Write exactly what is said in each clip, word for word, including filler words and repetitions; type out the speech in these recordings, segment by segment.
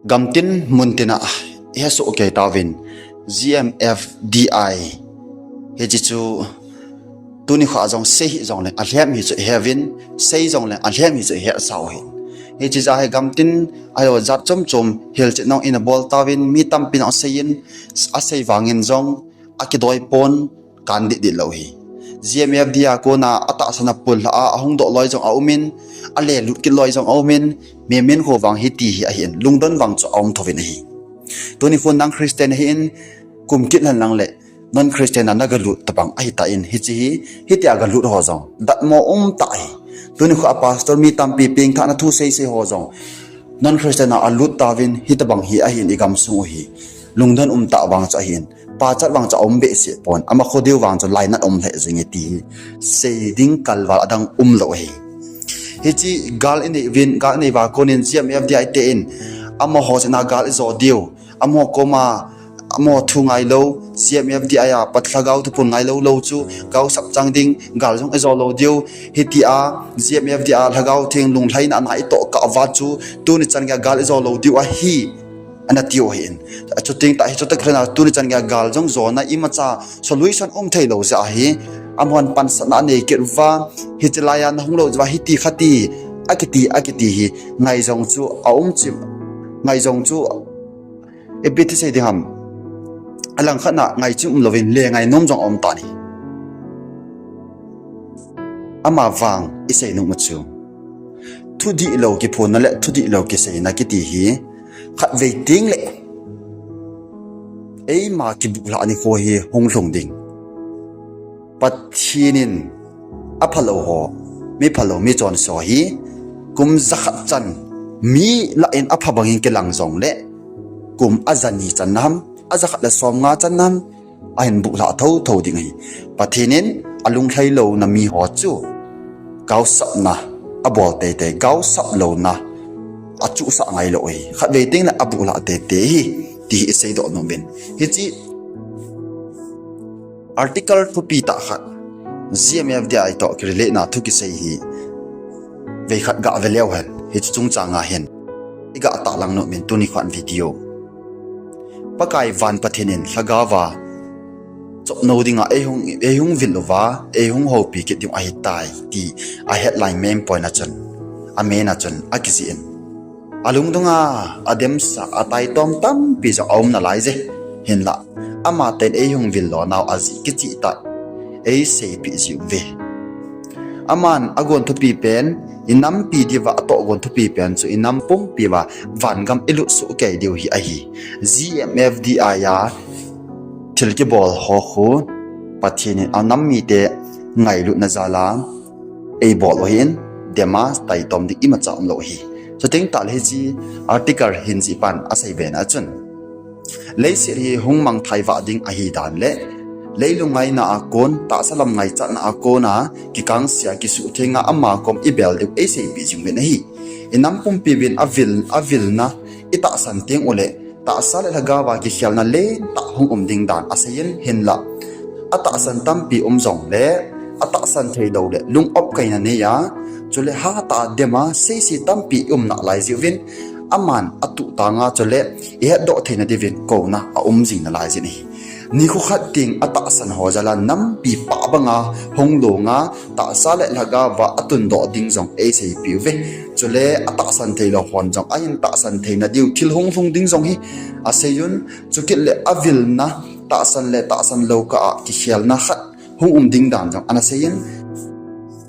Gamtin muntina ihesoh kei tauvin, G M F D I. Hiche chu tuni kho jong sei hih jongleng alhem hi chu iheuvin, sei jongleng alhem hi chu ihesau hin. Hiche jeh a hi gamtin ajo jat chom chom hilchetna ina bol tauvin, mi tampi nang seiyin, asei vangin jong akidoi pon, kan dit dit lou hi. G M F D I a kona atahsan a pulha a, ahung doh loi jong aumin, alelut kit loi jong aumin, mimin kho vang hiti hi ahin, lungdon vang chu aum thouvin ahi. Tuni khun nang Christian ahin, kum kit lhon lang le, non Christian a nagalut tabang ahitan, hiche hi, hitia galut ho jong, datmo umtah hi. Tuni kho a pastor mi tampi pengthahna thu sei sei ho jong, non Christian a alut tauvin, hitabang hi ahin igamsung u hi. Lungdon umtah vang chu ahin. Pachat vang chu aum behseh pon. Ama kho diu vang chu lainat um lheh jing e ti hi. Sei ding kalval adang umlou ahi. Hiche gal inei uvin, gal inei uva konin G M F D I te in. Amaho chena gal ijo diu. Amaho koma, amaho thu ngailou. G M F D I a pat lhagao thuphon ngailou lou chu. Gaosap chang ding, gal jong ijo lou diu. Hitia, G M F D I a lhagao theng lunglhaina ana itoh kah uva chu. Tuni chan geiya gal ijo lou diu ahi. Ana tiu ahin. Achuteng tah hi chuteng khat a tuni chan geiya gal jong jona imacha solution um theilou jeh ahi. Amahon pansatna anei kit uva, hiche laiya nahung lou jeh uva hiti khati, akiti, akiti hi ngaijong chu aum chim, ngaijong chu ipi ti sei ding ham. Alangkhat na ngaichim umlouvin le ngainom jong aum tan ahi. Amavang isei nom u chu, thudihlou kiphonna le thudihlou kiseina kiti hi khatvei tengle eima kibuhlhah nikho hi hung lhung ding. Pathen in aphalou ho, mi phalou, mi chonse ho hi kum jakhat chan mi lah in apha bangin kilang jongle kum ajani channa ham, ajakhat le somnga channa ham, ahin buhlhah thotho ding ahi. Pathen in alunglhailouna miho chu gaosapna abol teitei, gaosap louna achuhsah ngailou ahi. Khatvei tengle abuhlhah teitei ahi, ti hi iseidoh nom in. Hiche article thupi tah khat, G M F D I toh kirelate na thu kisei hi veikhat gave leu hen, hiche chungchanga hin igah tahlang nom in tuni kho a video. Pakai van Pathen in lhagaova chopnou dinga eihung, eihung vil uva, eihung houpi kit diu ahitai, ti a headline main point a chun, a main a chun akijih in. Alungdonga ademsa, ataitom tampi jong aum nalaiye. Hinla, amaten eihung vil lonau ajeh kicheh tah eiseipeh jiuve. Aman agon thupi pen, inampi diuva atoh gon thupi pen chu inam pumpi uva vangam ilut sohkei diu hi ahi. G M F D I a thil kibol ho khu Pathen in anam mite ngailutna jal a eibol u ahin, dema taitom ding imacha umlou ahi. Chuteng tahle hiche article hin jih pan asei bena chun, leiset hi hung mangthai vah ding ahidan le leilung ngaina a kon, tahsa lam ngaichatna a kona kikangse a kisuhthenga ama kom ibel diu eiseipeh jing uvin ahi. Inam pumpi uvin avil, avilna itahsan teng ule tahsa le lhagaova kikhelna lentah hung um ding dan aseiyin, hinla atahsan tampi um jongle atahsan theilou le lung opkaina neiya, chule hatah a dema seise tampi ium nalai jiuvin, aman atuh tanga chule ihetdoh theina diuvin kouna aum jing nalai jin ahi. Nikho khat teng atahsan ho jal a nampi pah banga hung longa tahsa le lhagaova atundoh ding jong eiseipeh uve. Chule atahsan theilou hon jong ahin tahsan theina diu thil hung lhung ding jong hi aseiyun, chukit le avilna tahsan le tahsan lou kah a kikhelna khat hung um ding dan jong ana seiyin.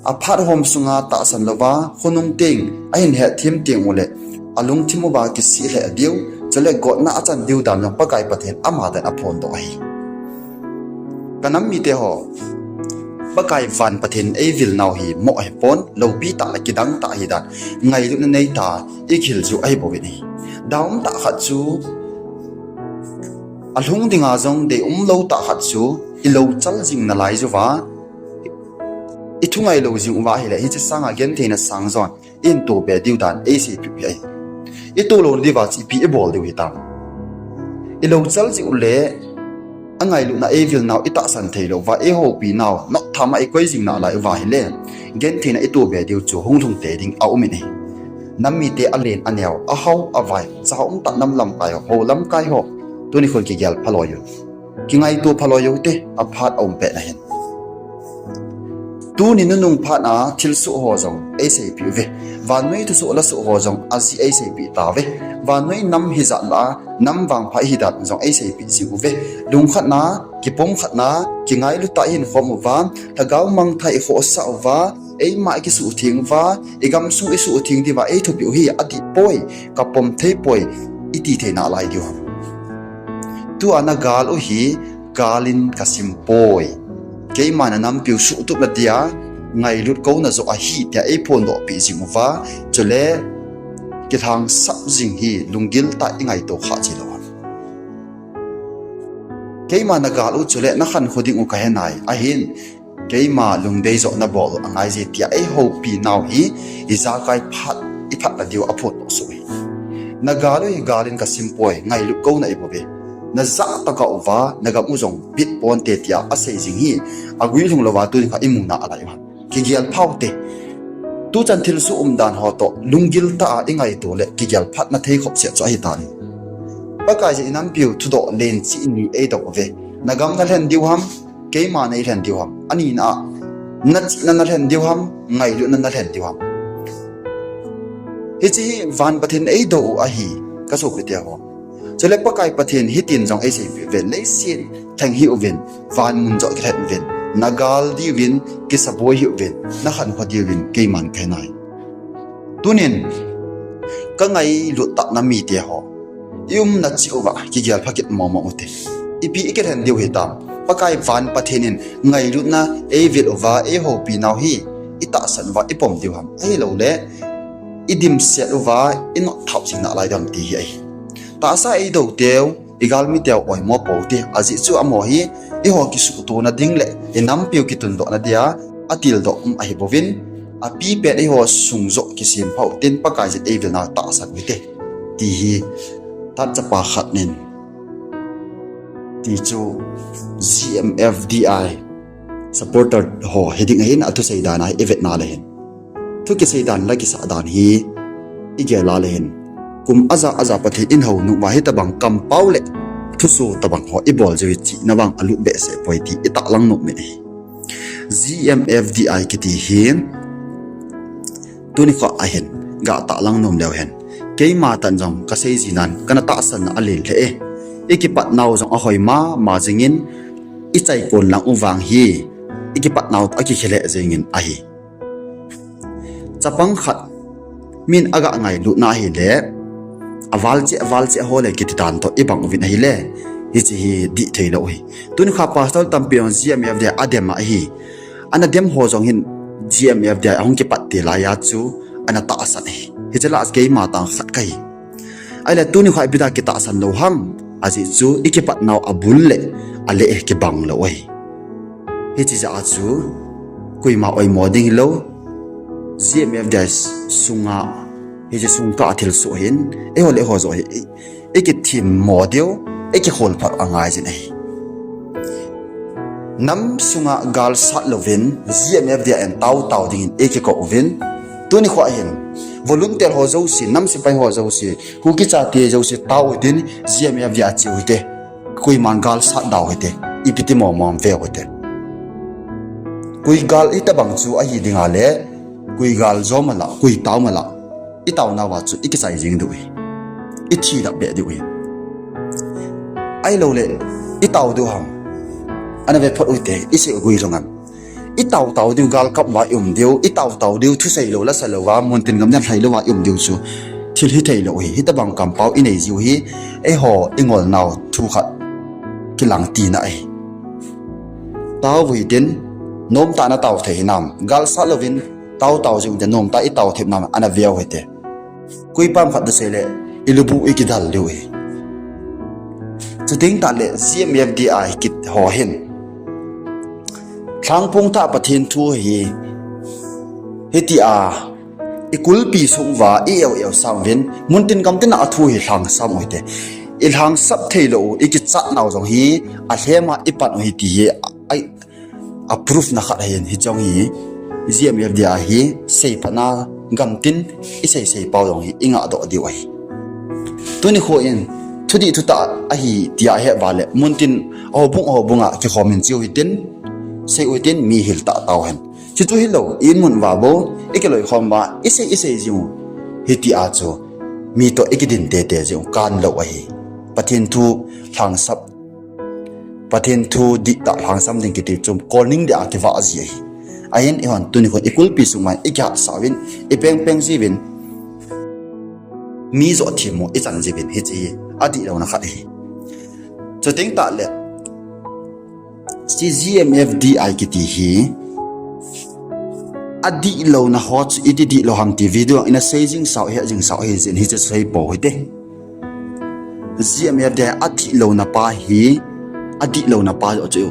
Aphat hom sunga tahsan louva khonung teng ahin hetthem teng ule alungthim uva kisih lheh diu, chule gotna achan diu dan jong Pakai Pathen amaten aphondoh ahi. Kanam mite ho, Pakai van Pathen eivilnau hi moh ahipon, loupi tah le kidang tah ahidan ngailutna neitah a ikihil jiu ahibouvin ahi. Daum tah khat chu, alhung dinga jong deium lou tah khat chu, ilou chal jing nalai jiuva, ithungailou jing uva ahile hiche sanga gentheina sang jon ihin tobe diu dan eiseipeh u ahi. Itoh louna diuva chu ipi ibol diu hitam? Ilou chal jing ule angailutna eivilnau itahsan theilouva eihoupinau notthama ikoi jing nalai uva ahile gentheina itobe diu chu hung lhung tei ding aumin ahi. Nam mite alen aneo, ahao, avai, cha um tah nam lamkai ho, ho lamkai ho, tuni khun kigel phalou u. Kingaito phalou u te, aphat aum pet na hin. Tuni nunung phat a thilsoh ho jong eiseipeh uve. Vannoi thusoh lasoh ho jong ajeh eiseipeh tauve. Vannoi nam hijat lah a, nam vangpha ihidan jong eiseipeh jing uve. Lungkhatna, kipumkhatna, kingailut tah a ihinkhom uva, lhagao mangthah a ikhohsah uva, eima ikisuhtheng uva, igamsung isuhtheng diuva eithupeh u hi adih poi, kapom thei poi, iti thei nalai diu ham. Tua nagal u hi, gal in kasim poi. Keima nanampiu suhtup nadia, ngailut kouna joh ahi tia eiphondohpeh jing uva, chule kilhangsap jing hi lunggil tah a ingaito kha chilou ham. Keima nagal u chule nakhankho ding u kahe nai, ahin, keima lungdei joh nabol u angaije tia eihoupi nau hi, ijakai phat, iphat nadiu aphondoh soh hi. Nagal u hi gal in kasim poi, ngailut kouna ibouve. Najah tokah uva, nagam u jong bit ponte tia asei jing hi, agui lhung louva tuni kha imu nalai u ham. Kigel phau te. Tuchan thilsoh umdan ho toh, lunggil tah a ingaito le, kigel phat na thei khop seh chu ahitan. Pakai jeh inampiu thudoh len chih ni eidoh uve. Nagam nalhen diu ham, keima neilhen diu ham. Anina a, nachihna nalhen diu ham, ngailutna nalhen diu ham. Hiche hi van Pathen eidoh u ahi, kasopite ho. Chule Pakai Pathen hitin jong eiseipeh uve, leiset lheng hih uvin, van mun joh kilhen uvin, nagal diuvin, kisaboi hih uvin, nakhankho diuvin, keiman kahe nai. Tunin, kangailut tah na mite ho, iumna cheh uva, kigel pha kit mongmong ute. Ipi ikilhen diu hitam, Pakai van Pathen in ngailutna eivet uva, eihoupi nau hi, itahsan uva, ipom diu ham. Ahiloule, idimset uva, inot thao jing nalai diu ham ti hi ahi. Tahsa eidouteu, igalmiteu oimo pou te, ajeh chu amaho hi, eiho kisuhtona ding le, inampiu kitundohna dia, atildoh um ahibouvin, apipet eiho sung joh kisem phau tin Pakai jin eivilna tahsan u hite, ti hi, tatchapa khat nin, ti chu G M F D I supporter ho hiding ahin, athusei dan a hi ivetna le hin. Thu kisei dan la kisah dan hi igel a le hin. Kum aja aja Pathen in hounuva hitobang kampao le thuso tobang ho ibol jiu hi chihna vang alut behseh poi ti itahlang nom in ahi. G M F D I kiti hi tuni kho ahin, ga tahlang nom leu hen. Keima tan jong kasei jinan, kana tahsanna alen lheh e. Ikipatnau jong ahoi mama jingin, ichaikon lang u vang hi, ikipatnau toh akikhe lheh jengin ahi. Chapang khat, min aga ngailutna ahile, aval cheh, aval cheh ho le kiti dan toh ibang uvin ahile, hiche hi dih theilou hi. Tuni kha pastor tampi jong G M F D I adem ahi. Ana dem ho jong hin G M F D I ahung kipat te laiya chu ana tahsan ahi. Hiche lah a keima tang khat kahi. Ahile tuni kha ipi dia kitahsan lou ham, ajeh chu ikipatnau abul le aleh kibang lou ahi. Hiche jeh a chu koima oimo ding hilou, G M F D I sunga, hiche sungkah a thilsoh hin, eiho le eiho joh hi, ikithemmo diu, ikikhol phat angaijin ahi. Nam sunga gal sat louvin, G M F D I in tao tao dingin ikikou uvin, tuni kho hin, volunteer ho jouse, nam sepai ho jouse, Kuki chate jouse tao utin, G M F D I a cheu hite. Koiman gal sat dau hite. Ipi ti mong mong veu hite. Koi gal itobang chu ahi dinga le, koi gal jo mala, koi tao mala, itaonauva chu ikichai jing diu hi. Ithi dap beh diu hi. Ahiloule, itao diu ham. Ana ve phot ute, isei gui jong am. Itao tao diu galkap uva ium diu, itao tao diu thusei lou lasa louva, muntin gamtin lhai louva ium diu chu thil hithei lou hi, hitobang kampao inei jiu hi, eiho ingolnau thu khat kilang tina ahi. Tao uhitin, nomtah a natao thei hinam, gal sat louvin tao tao jiu hite, nomtah a itao thei hinam, ana veu hite. Koipa ham khat nasei le, ilubu ikidal diu hi. Chuteng tahle G M F D I kiti ho hin, lhangphong thah Pathen thu hi, hitia, ikulpi sung uva, i eu eu sang uvin, muntin gamtin a athu hi lhangsam u hite. Ilhangsap theilou u, ikichatnau jong hi, alhema ipan u hi ti hi, a, a proof na khat ahin, hiche jong hi, G M F D I hi, seiphatna, gamtin i seisei pau jong hi i ngah doh diu ahi. Tuni kho in thudih thutah ahi tia he vale, muntin ahoubung ahoubung a kikhom in chiu hitin, sei u hitin, mi hil tah tau hen. Chuchu hilou, i in mun uva bou i kiloikhom uva i sei i sei jing u hiti a chu mi toh i kidin tete jing u kan lou ahi. Pathen thu lhangsap, Pathen thu dihtah lhangsam ding kiti chu kolning dia kivah ji ahi. Ahin eihon tuni khon i kulpi sung uva i kihatsah uvin, i pengpeng jiuvin, mi joh themmo i chan jiuvin, hiche hi adihlouna khat ahi. Chuteng tahle, hiche G M F D I kiti hi adihlouna ho chu iti dihlou ham ti video ina sei jing sao, het jing sao ahi jeh in hiche sei pou hite. G M F D I adihlouna pa hi, adihlouna pa joh chu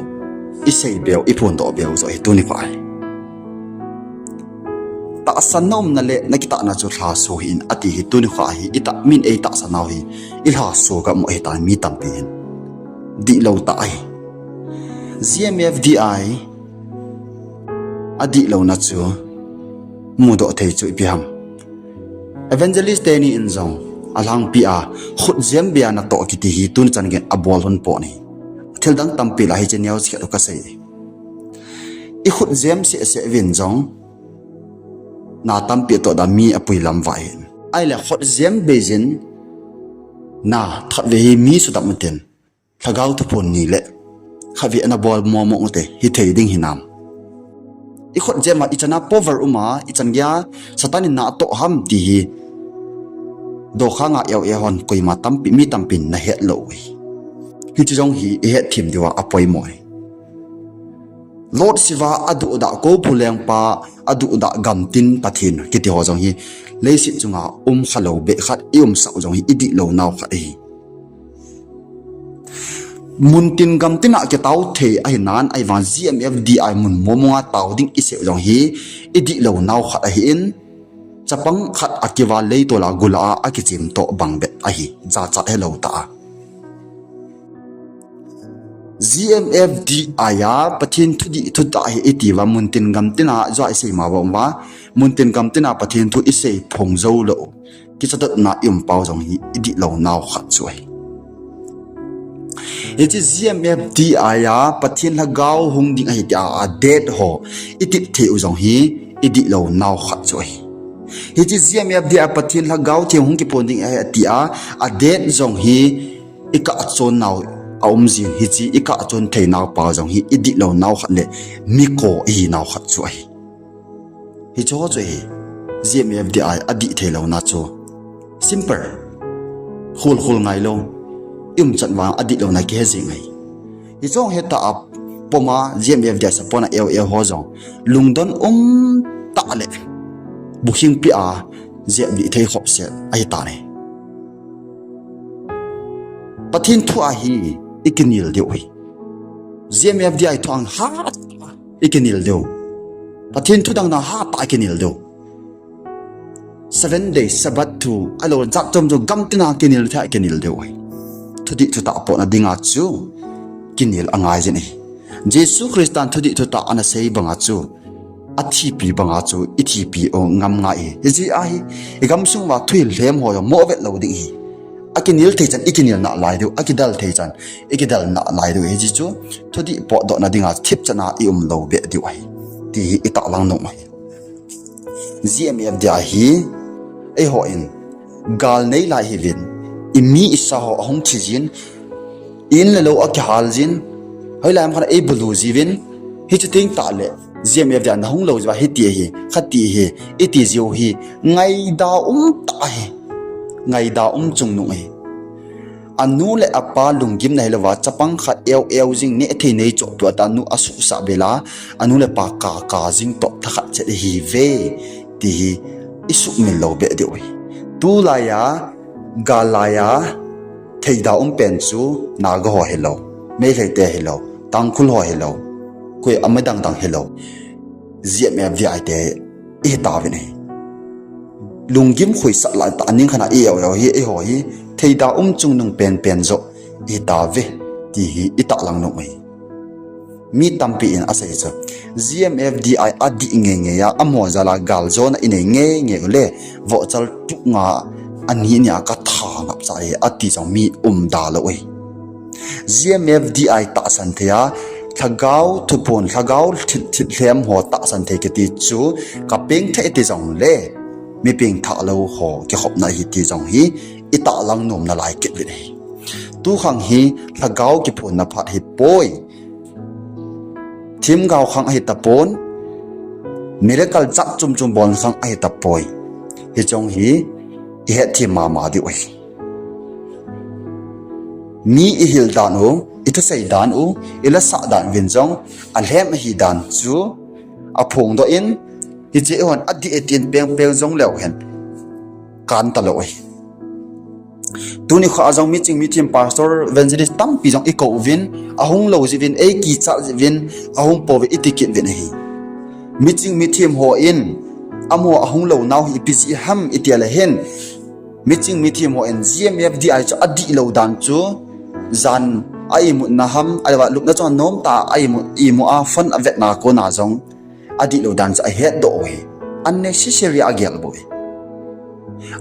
i sei beu, i phondoh beu joh hi tuni kho ahi. Tahsan na umna le na kitahna chu lhaso hih in ati hi tuni kho ahi, i tah, min ei tahsan nau hi i lhaso gam u ahitan mi tampi hin. Dihlou tah ahi. G M F D I adihlouna chu mudoh thei chu ipi ham? Evangelist teni in jong alhangpi a, khutjem beiya natoh kiti hi tuni chan geiyin abol lhon pon ahi. Thil dang tampi lah hiche news khat u kasei. I khutjem sehseh uvin jong na tampi toh da mi apui lam uva ahin. Ahile khutjem beijin na khatvei hi mi sudam utin, Lhagao thuphon ni le khatvei ana bol momo ute, hithei ding hinam? I khutjem a ichan a power um a, ichan geiya Satan in natoh ham ti hi dokhanga eo e hon koima tampi, mi tampin nahet lou u ahi. Hiche jong hi i hetthem diuva apoimo ahi. Lord Shiva aduhdah, Kouphu lengpa aduhdah gamtin pathen kiti ho jong hi leiset chunga um khalou beh khat i umsah u jong hi i dihlou nau khat ahi. Muntin gamtin a kitao thei ahinan, ahivang G M F D I mun momong a tao ding i sei u jong hi i dihlou nau khat ahin, chapang khat akiva leitol a gula a akichem toh bang bep ahi, jachat helou tah a. G M F D I a Pathen thudih thutah hi iti uva, muntin gamtin a jua i sei ma uva, muntin gamtin a Pathen thu i sei phong jou lou, kichatna i um pau jong hi i dihlou nau khat chu ahi. Hiche G M F D I a Pathen Lhagao hung ding ahi tia a date ho i tep thei u jong hi i dihlou nau khat chu ahi. Hiche G M F D I a Pathen Lhagao Theng hung kiphon ding ahi tia a date jong hi i kahchon nau aum jin, hiche i kahchon thei nau pa jong hi i dihlou nau khat le mi ko i hi nau khat chu ahi. Hiche ho chu ahi, G M F D I adih theilouna chu. Simple. Khol khol ngailou. I umchan vang adihlouna kihe jing ahi. Hiche ho hetah a pom a G M F D I a support na eo eo ho jong lungdon um tah le bukhing pi a jep dih thei khop set ahi tan ahi. Pathen thu a hi i kinel diu ahi. G M F D I thu a ha i kinel diu. Pathen thu dang na hatah i kinel diu. Seven day Sabbath thu, ahilou jat chom chom gamtin a kinel thei a kinel diu ahi. Thudih thutah pohna dinga chu kinel angai jin ahi. Jesu Christan thudih thutah ana sei banga chu, athipi banga chu i thipi u ngam ngai ahi. Hijeh a hi i gamsung uva thuhil lhem ho jong mo vet lou ding ahi. Akinel thei chan i kinel nalai diu, akidal thei chan i kidal nalai diu ahi. Hijeh chu thudih potdohna dinga thipchan a i um lou beh diu ahi, ti hi i tahlang nom ahi. G M F D I a hi eihon gal nei lai hiuvin, i mi i sa ho ahung thi jin, in le lou akihal jin, hoilai ham khat a eibulu jiuvin, hichu teng tahle G M F D I a nahung lou jiuva hiti ahi, khati ahi, iti jiu hi ngaidam um tah ahi, ngaidam um chungnung ahi. Anu le apa lunggimna hilouva chapang khat eo eo jing, nehthei neichoh tua ta, anu asuhsah bela, anu le apa kaka jing toh thakhat chet ahiuve, ti hi i sumil lou beh diu ahi. Tulai a, gal lai a, theida um pen chu Naga ho hilou, Meitei te hilou, Tangkhul ho hilou, koi ama dang dang hilou, G M F D I te i hitauvin ahi. Lunggim khoisah lai tah a ning khat a i eo eo hi, eiho hi theida um chungnung penpen joh i hitauve, ti hi i tahlang nom ahi. Mi tampi in asei chu, G M F D I adih ngeingei a, amaho jal a galjona inei ngeingei u le, vohchal tuk nga ani nia katha ngap cha e, ati jong mi umda lou e. G M F D I tahsan thei a, lhagao thuphon, lhagao thil, thil lhem ho tahsan thei kiti chu kapeng thei ti jong le, mi pengthah lou ho kikhopna ahi ti jong hi itahlang nom nalai kit uvin ahi. Tukhang hi lhagao kiphonna phat hi poi. Themgao khang ahi tapon, miracle jat chom chom bolna khang ahi tapoi. Hiche jong hi ihet them mama diu ahi. Mi ihil dan u, ithusei dan u, ilasah dan uvin jong, alhem ahi dan chu aphongdoh in, hiche eihon adih e tin pengpeng jong leu hen, kan talou ahi. Tuni kho a jong miching mithem, pastor, evangelist tampi jong ikou uvin, ahung lou jeh uvin, eikichat jeh uvin, ahung pouvin iti kit uvin ahi. Miching mithem hon amaho ahung lou nau hi ipi jeh ham iti le hin, miching mithem hon G M F D I chu adihlou dan chu, jan a imutna ham, ahilou lupna chun nomtah a imut, imut a phone avetna kona jong adihlou dan chu ahetdoh u ahi. Unnecessary a agel bou ahi.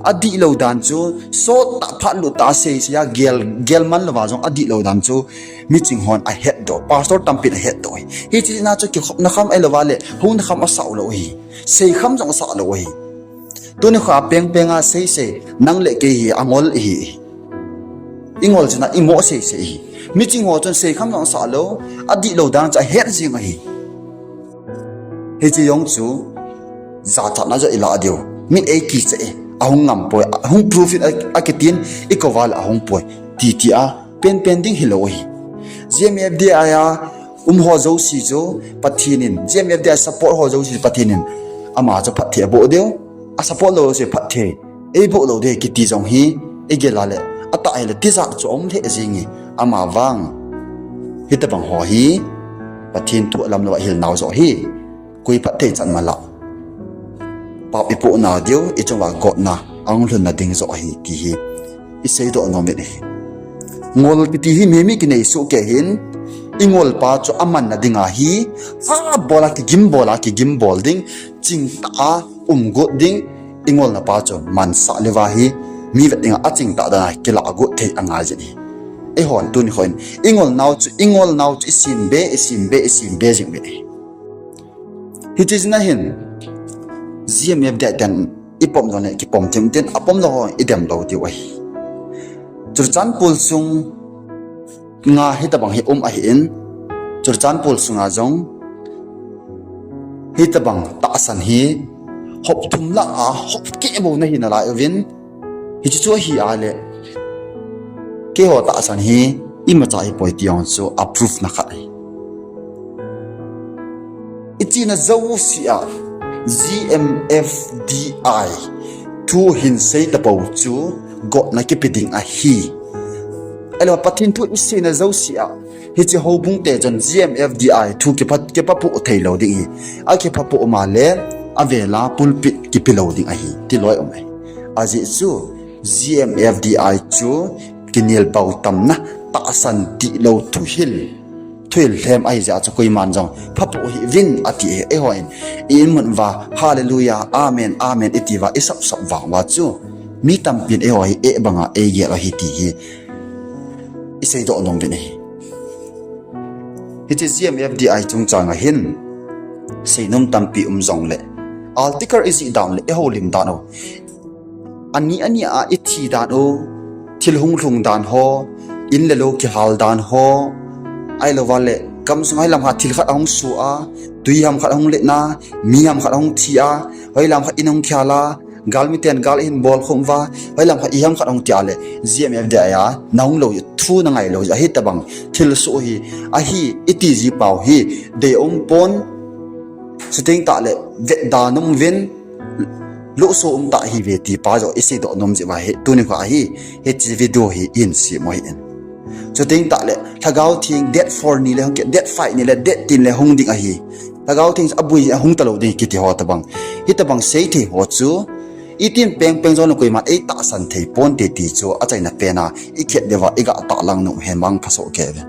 Adihlou dan chu, sottah phat luttah a seisei a gel, gel man louva jong adihlou dan chu, miching hon ahetdoh, pastor tampin ahetdoh ahi. Hiche na chu kikhopna kham ahilouva le, hungna kham asah lou ahi. Seikham jong asah lou ahi. Tuni kho a pengpeng a seisei, nang le kei hi angol ihi. Ingol chuna imo seisei ihi. Miching ho chun seikham jong asah lou, adihlou dan chu ahet jing ahi. Hiche jong chu, jachatna jong ilah diu. Min eikichat e, ahung ngam poi, ahung proof in a, akitin, ikouva le ahung poi. Ti ti a, penpen ding hilou ahi. G M F D I a um ho jouse chu Pathen in, G M F D I a support ho jouse chu Pathen in, ama chu phatthei aboh diu, asupport lou jouse phatthei eiboh lou ding kiti jong hi, igel a le, atah hile tijat chu aum lheh jing e, amavang. Hitobang ho hi, Pathen thu alam louva ahil nau joh hi, koi phatthei chan mala, pap ipoh nadiu, ichunguva gotna ahung lhunna ding joh ahi ti hi iseidoh nom in ahi. Ngol kiti hi mi mi kinei soh kei hin, ingol pa chu amanna dinga hi, ha bol a kigim bol a kigim bol ding, chingtah a um got ding, ingolna pa chu mansah leuva hi, mi vet dinga achingtah dan a kilah got thei angai jin ahi. Eihon tuni kho in, ingol nau chu, ingol nau chu isem be, isem be, isem be jing uvin ahi. Hiche jeh a hin, G M F D I ten ipom jongle kipom thim tin, apom lou ho idem lou diu ahi. Churachandpur sunga hitobang hi um ahin, Churachandpur sunga jong hitobang tahsan hi hop thum lah a hop keh bou nahi nalai uvin, hiche chu ahi a le, keiho tahsan hi imacha hipoi ti jong chu a proof na khat ahi. Ichena jouse a G M F D I thu hinsei tapou chu gotna kipe ding ahi. Ahilou, Pathen thu iseina jouse a, hiche houbung te chun G M F D I thu kipha, kiphapoh theilou ding ahi. Akiphapoh ma le, avela pulpit kipe lou ding ahi, ti loi um ahi. Ajeh chu G M F D I chu kinelbau tamna, tahsan dihlou thuhil, thuhil lhem ahi jeh a chu koiman jong phapoh hih uvin ati e. Eihon i-in mun uva, Hallelujah, Amen, Amen, iti uva, isap sap vang uva chu, mi tampin eiho hi eh banga eigel u ahi ti hi iseidoh nom uvin ahi. Hiche G M F D I chungchang a hin seinom tampi um jongle, article ijih dan le, ihoulim dan u, ani ani a ithi dan u, thil hung lhung dan ho, in le lou kihal dan ho, ahilouva le gamsunga hoilam khat thil khat ahung soh a, twi ham khat ahung letna, mi ham khat ahung thi a, hoilam khat in ahung khel a, galmiten gal ahin bolkhum uva, hoilam khat iham khat ahung ti a le, G M F D I a nahung lou, thu nangai lou, hitobang thilsoh hi ahi iti ji pau hi deium pon, chuteng tahle vetda nom uvin, lohso umtah hiuve ti pa joh iseidoh nom jeh uva hi tuni kho a hi, hiche video hi ihin sem u ahin. Chuteng tahle Lhagao Theng date four ni le hung kit, date five ni le, date ten le hung ding ahi. Lhagao Theng abul a hung talou ding kiti ho tobang, hitobang seithei ho chu, itin pengpeng jongle koiman eitahsan thei ponte ti chu achaina pen a ikhet diuva iga tahlang nom hen, mangpha soh kei uvin.